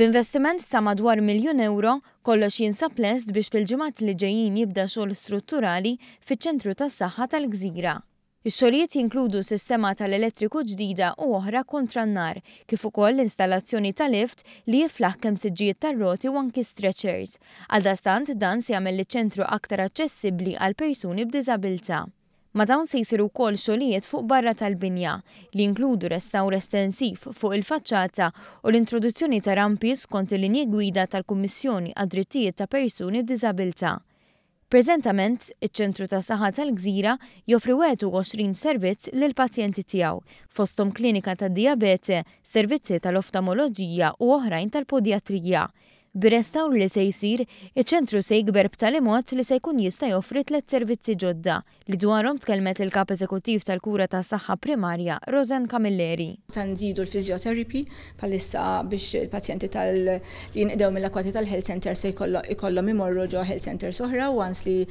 B'investiment ta' madwar miljun ewro, kollox jinsab lest biex fil-ġimgħat li ġejjin jibda xogħol strutturali fiċ-ċentru tas-saħħa tal-Gżira. Ix-xogħlijiet jinkludu sistema tal-elettriku ġdida u oħra kontra n-nar, kif ukoll l-installazzjoni ta' lift li jiflaħ kemm siġġijiet tar-roti u anki stretchers. Għaldaqstant dan se jagħmel liċ-ċentru aktar aċċessibbli għal persuni b'diżabilità. Ma' dawn se jsiru wkoll xogħlijiet fuq barra tal-binja, li jinkludu restawr estensiv fuq il-faċċata u l-introduzzjoni ta' rampi skont il-linji gwida tal-Kummissjoni għad-Drittijiet ta' Persuni b'Diżabilità. Preżentament, iċ-Ċentru tas-Saħħa tal-Gżira joffri 21 servizz lill-pazjenti tiegħu, fosthom klinika tad-dijabete, servizzi tal-oftamoloġija u oħrajn tal-podjatrija. Bir-restawr li se jsir, iċ-ċentru se jikber b'tali mod li se jkun jista' joffri tlett servizzi ġodda, li dwarhom tkellmet il-Kap Eżekuttiv tal-Kura tas-Saħħa Primarja, Rosanne Camilleri. Se nżidu l-physiotherapy bħalissa biex il-pazjenti tal li jinqdew mill-akkwati tal-health centre se jkollhom imorru ġo health centres oħra u once li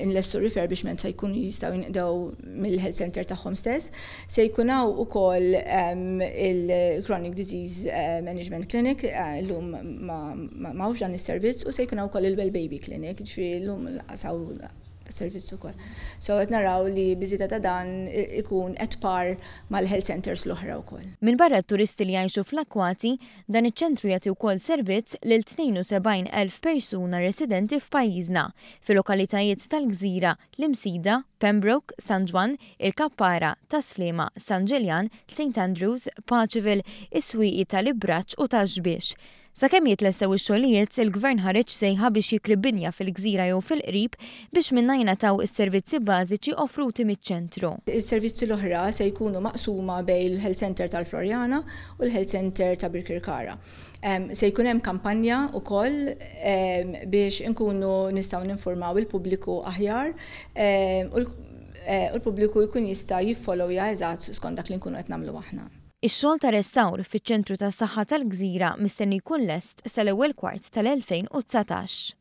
nlestu refurbishment se jkunu jistgħu jinqdew mill-health centre tagħhom stess. Se jkun hawn ukoll il-Chronic Disease Management Clinic, illum m'hawnx dan is-servizz, u se jkun hawn ukoll il-Well Baby Clinic, ġifieri llum lanqas hawn servizz ukoll. So qed naraw li biżieda ta' dan ikun at par mal-health centres l-oħra wkoll. Minbarra t-turisti li jgħixu fl-akkwati, dan iċ-ċentru jagħti wkoll servizz lil 72,000 persuna residenti f'pajjiżna, fil-lokalitajiet tal-Gżira, l-Imsida, Pembroke, San Ġwann, il-Kappara, Tas-Sliema, San Ġiljan, St Andrews, Paceville, is-Swieqi tal-Ibraġġ u tax-Xbiex. Sakemm jitlestew ix-xogħlijiet, il-Gvern ħareġ sejħa biex jikri binja fil-gżira jew fil-qrib biex minnha jingħataw is-servizzi bażiċi offruti miċ-ċentru. Is-servizzi l-oħra se jkunu maqsuma bejn il-Health Centre tal-Floriana u l-Health Centre ta' Birkirkara. Se jkun hemm kampanja wkoll biex inkunu nistgħu ninfurmaw il-pubbliku aħjar u l-pubbliku jkun jista' jiffollowja eżatt skont dak li nkunu qed nagħmlu aħna. Ix-xogħol ta' restawr fiċ-Ċentru tas-Saħħa tal-Gżira mistenni jkun lest sal-ewwel kwart tal-2019.